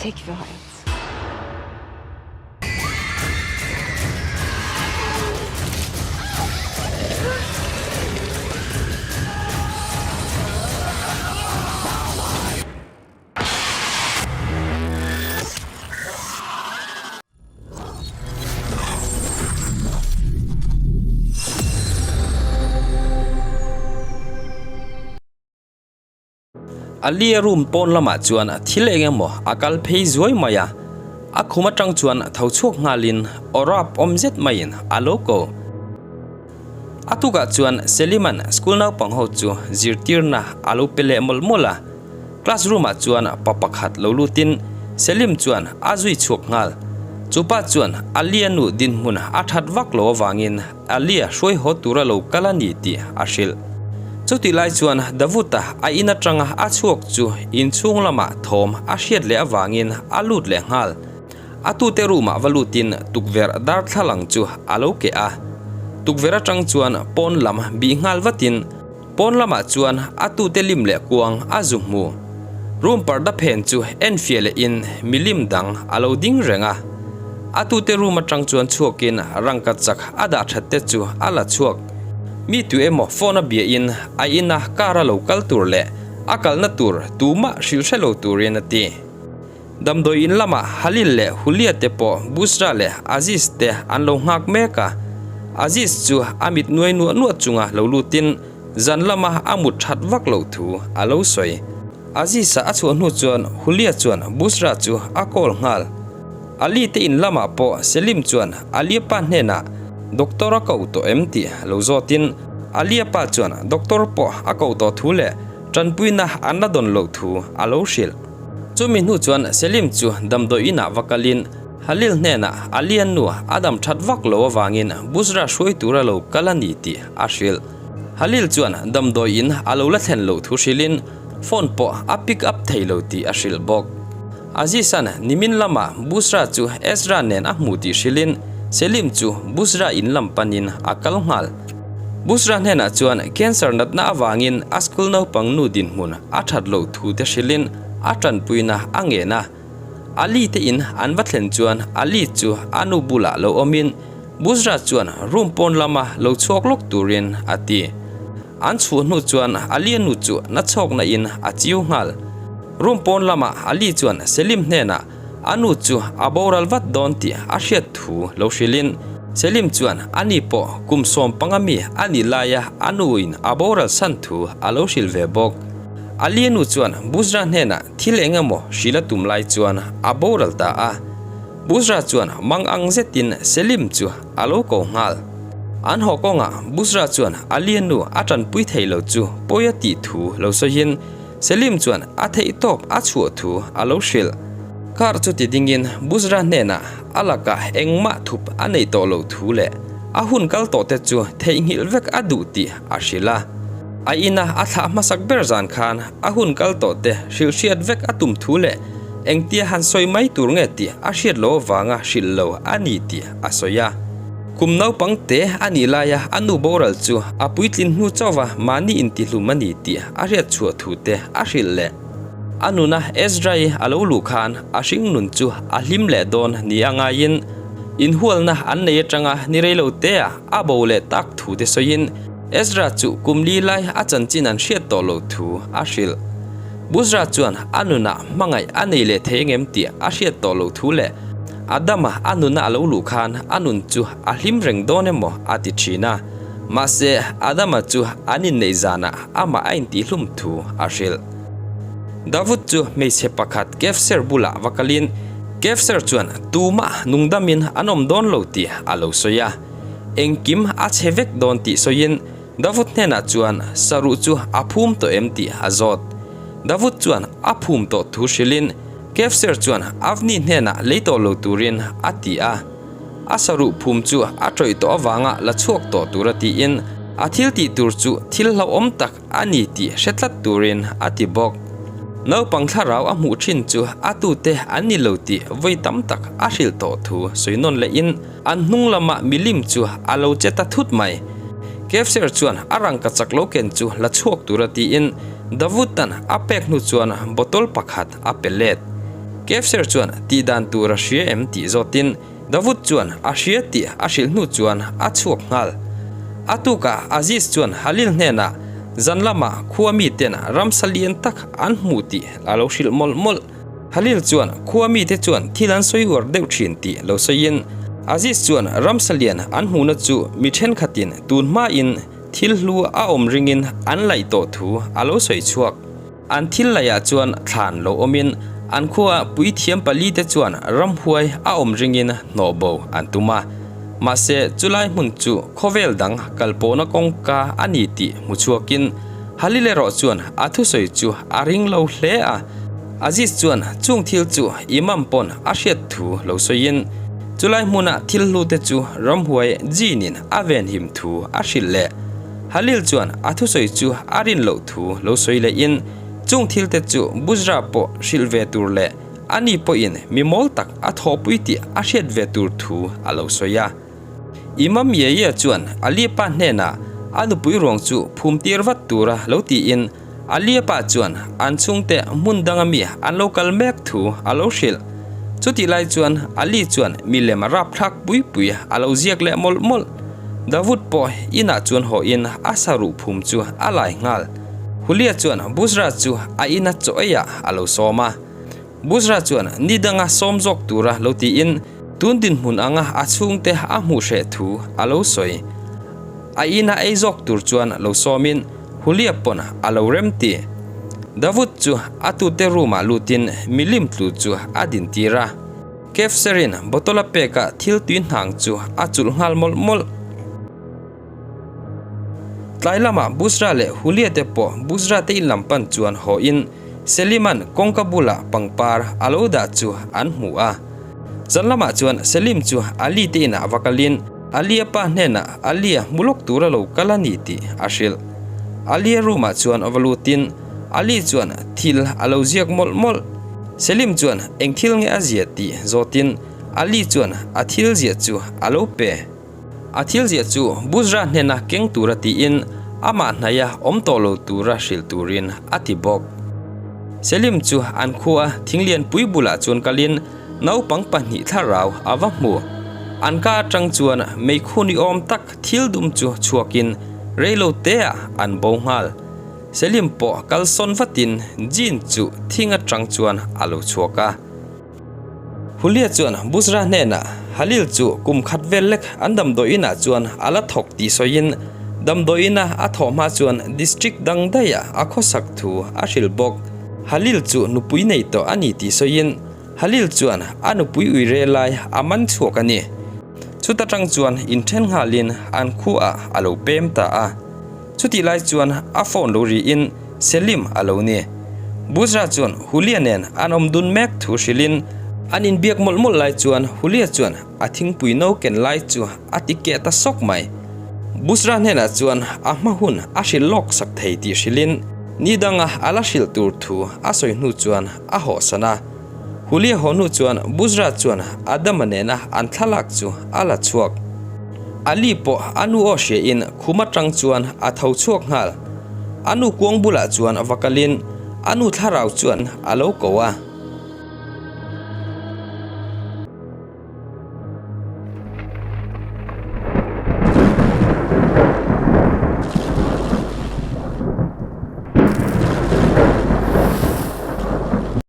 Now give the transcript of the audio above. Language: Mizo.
Tek bir hayat. Alia room pawn lamah chuan thil eng emaw a kal phei zuai mai a, a khum atang chuan tho chhuak nghalin aw rap awm zet maiin a lo ko. A tukah chuan Seliman school naupang ho chu zirtirna a lo pe leh mawlh mawlh a, class room ah chuan pa pakhat lo lutin Selim chuan a zui chhuak nghal. Chupa chuan Alia nu dinhmun a that vak lo avangin Alia hruai haw tura lo kal a ni tih a hrilh. Chutih lai chuan Davuta a in atanga a chhuak chu inchhung lamah thawm a hriat leh avangin a lut leh nghal. A tute room ah va lutin tukverh darthlalang chu a lo keh a. Tukverh atang chuan pawn lam bih nghal vatin pawn lamah chuan a tute lim leh kuang a zu hmu. Room parda phen chu enfiah lehin milim dang a lo ding reng a. A tute room atang chuan chhuakin rangka chak a dah that te chu a la chhuak. Mi tu emaw phone a biahin a ina car a lo kal tur leh a kalna tur tumah hrilh hre lo turin a ti. Damdawi in lamah Halil leh Hulia te pawh Busra leh Aziz te an lo nghak mek a. Aziz chu a mit nuai nuah nuah chunga lo lutin zan lama a mut that vak loh thu a lo sawi. Aziz-a a chhuah hnu chuan Hulia chuan Busra chu a call nghal. Ali te in lamah pawh Selim chuan Alia pa hnenah Doctor a ko tawh em tih lo zawtin Alia pa chuan Doctor pawh a ko tawh thu leh tanpuina an la dawn loh thu a lo hrilh. Chumi hnu chuan Selim chu damdawi inah va kalin Halil hnenah Alia nu a dam that vak lo avangin Busra hruai tura lo kal a ni tih a hrilh. Halil chuan damdawi in a lo la thlen loh thu hrilhin phone pawh a pick up thei lo tih a hrilh bawk. Aziz-a'n nimin lamah Busra chu Ezra nen a hmu tih hrilhin Selim chu Busra in lam panin a kal nghal. Busra hnenah chuan cancer natna avangin a school naupang nu dinhmun a that loh thu te hrilhin a tanpuina a ngen a. Ali te in an va thlen chuan Ali chu a nu bulah lo awmin Busra chuan room pawn lama lo chhuak lawk turin a ti. An chhuah hnu chuan Ali a nu chu na chhawkna in a chiu nghal. Room pawn lama Ali chuan Selim hnenah A nu chu a boral vat dawn tih a hriat thu lo hrilhin Selim chuan a ni pawh kum 15 mi a nih laia a nuin a boral san thu a lo hrilh ve bawk. Ali nu chuan Busra hnenah thil eng emaw hrilh a tum lai chuan a boral ta a. Busra chuan mang ang zetin Selim chu a lo ko nghal. An haw kawngah Busra chuan Ali nu a tanpui thei lo chu pawi a tih thu lo sawiin Selim chuan a theihtawp a chhuah thu a lo hrilh. Car chu ti dingin Busra hnenah a lakah engmah thup a neih tawh loh thu leh a hun kal tawh te chu theihnghilh vek a duh tih a hrilh a. A ina a thlah hmasak ber zan khan a hun kal tawh te hrilh hriat vek a tum thu leh engtia han sawi mai tur nge tih a hriat loh avanga hrilh lo a ni tih a sawi a. Kum naupang te a nih laia a nu boral chu a puitlin hnu chauva mahni intihlum a ni tih a hriat chhuah thu te a hrilh leh. A nuna Ezra-i a lo luh khan a hring nun chu a hlim leh dawn ni a ngaiin inhualna an nei atanga ni rei lo tea a bo leh tak thu te sawiin Ezra chu kum li lai a chanchin an hriat tawh loh thu a hrilh. Busra chuan a nunah hmangaih a nei leh thei engem tih a hriat tawh loh thu leh Adama a nuna a lo luh khan a nun chu a hlim reng dawn emaw a ti thin a. Mahse, Adama chu an inneih zanah amah a intihhlum thu a hrilh. Davut chu hmeichhe pakhat Kefser bulah va kalin Kefser chuan tumah nungdamin an awm dawn lo tih a lo sawi a. Engkim a chhe vek dawn tih sawiin Davut hnenah chuan saruh chu a phum tawh em tih a zawt. Davut chuan a phum tawh thu hrilhin Kefser chuan Avni hnenah lei tawh lo turin a ti a. A saruh phum chu a tawih tawh avanga la chhuak tawh tura tiin a thil tih tur chu thil hlauhawm tak a ni tih hre tlat turin a ti bawk. Naupang thlarau a hmuh thin chu a tute an ni lo tih vawi tam tak a hrilh tawh thu sawi nawn lehin an hnung lama milim chu a lo che ta thut mai. Kefser chuan a rangka chak lo ken chu la chhuak tura tiin Davutan a pek hnu chuan bottle pakhat a pe let. Kefser chuan tih dan tur a hria em tih zawtin Davut chuan a hria tih a hrilh hnu chuan a chhuak nghal. A tukah Aziz chuan Halil hnenah zan lamah khua miten ramsa lian tak an hmu tih a lo hrilh mawlh mawlh. Halil chuan khua mite chuan thil an sawi uar deuh thin tih lo sawiin Aziz chuan ramsa lian an hmuhna chu mi thenkhatin tun hmain thil hlu a awm ringin an laih tawh thu a lo sawi chhuak. An thil laihah chuan thlan lo awmin an khua puithiam palite chuan ramhuai a awm ringin hnawh bo an tum a. Mahse, chulai hmun chu khawvel dang kalpawhna kawngka a ni tih hmu chhuakin Halil erawh chuan a thusawi chu a ring lo hle a. Aziz chuan chung thil chu Imam pawn a hriat thu lo sawiin chulai hmuna thil hlute chu ramhuai Jin-in a venhim thu a hrilh leh. Halil chuan a thusawi chu a rin loh thu lo sawi lehin chung thilte chu Buzra pawh hrilh ve tur leh ani pawhin mi mawl tak a thawhpui tih a hriat ve tur thu a lo sawi a. Imam Yahya chuan Ali pa hnenah a nupui ruang chu phum tir vat tura lo tiin Ali pa chuan an chhungte hmun danga mi an lo kal mek thu a lo hrilh. Chutih lai chuan Ali chuan milem a rapthlak pui pui a lo ziak leh mawlh mawlh. Davut pawh inah chuan hawhin a saruh phum chu a lai nghal. Hulia chuan Busra chu a ina chaw eiah a lo sawm a. Busra chuan ni danga sawm zawk tura lo tiin tun dinhmun anga a chhungte a hmuh hreh thu a lo sawi. A ina ei zawk tur chuan lo sawmin Hulia pawn a lo rem ti. Davut chu a tute room ah lutin milim tlu chu a din tir a. Kefserin bottle a peka thil tui hnang chu a chulh nghal mawlh mawlh. Tlai lamah Busra leh Hulia te pawh Busra te in lam pan chuan haw in Seliman kawngka bulah pangpar a lo dah chu an hmu a. Zan lamah chuan Selim chu Ali te inah va kalin Ali-a pa hnenah Ali-a hmu lawk tur a lo kal a ni tih a hrilh. Ali-a room ah chuan va lutin Ali chuan thil a lo ziak mawlh mawlh. Selim chuan eng thil nge a zia tih zawtin Ali chuan a thil ziah chu a lo pe. A thil ziah chu Buzra hnena keng tura tiin amah hnaia awm tawh lo tura hrilh turin a ti bawk. Selim chu an khua thinglian pui bulah chuan kalin naupang pahnih thlarau a va hmu. An ka atang chuan meikhu ni awm tak thil dum chu chhuakin reilo teah an bo nghal. Selim pawh kalsawn vatin Jin chu thing atang chuan a lo chhuak a. Hulia chuan Busra hnenah Halil chu kum khat vel lek an damdawiinah chuan a la thawk tih sawiin damdawiina a thawh hma chuan district dang daihah a khawsak thu a hrilh bawk. Halil chu nupui nei tawh a ni tih sawiin Halil chuan a nupui ui re lai a man chhuak a ni. Chuta tang chuan inthen nghalin an khuaah a lo pem ta a. Chutih lai chuan a phone lo riin Selim a lo ni. Busra chuan Hulia nen an awm dun mek thu hrilhin an inbiak mawlh mawlh lai chuan Hulia chuan a thingpui no ken lai chu a ti keh ta sawk mai. Busra hnenah chuan a hma hun a hrilh lawk sak thei tih hrilhin ni danga a la hrilh tur thu a sawi hnu chuan a hawhsan a. Hulia haw hnu chuan Busra chuan Adama nena an thlalak chu a la chhuak. Ali pawh a nu aw hriain khum atang chuan a tho chhuak nghal. A nu kuang bulah chuan va kalin a nu thlarau chuan a lo ko a.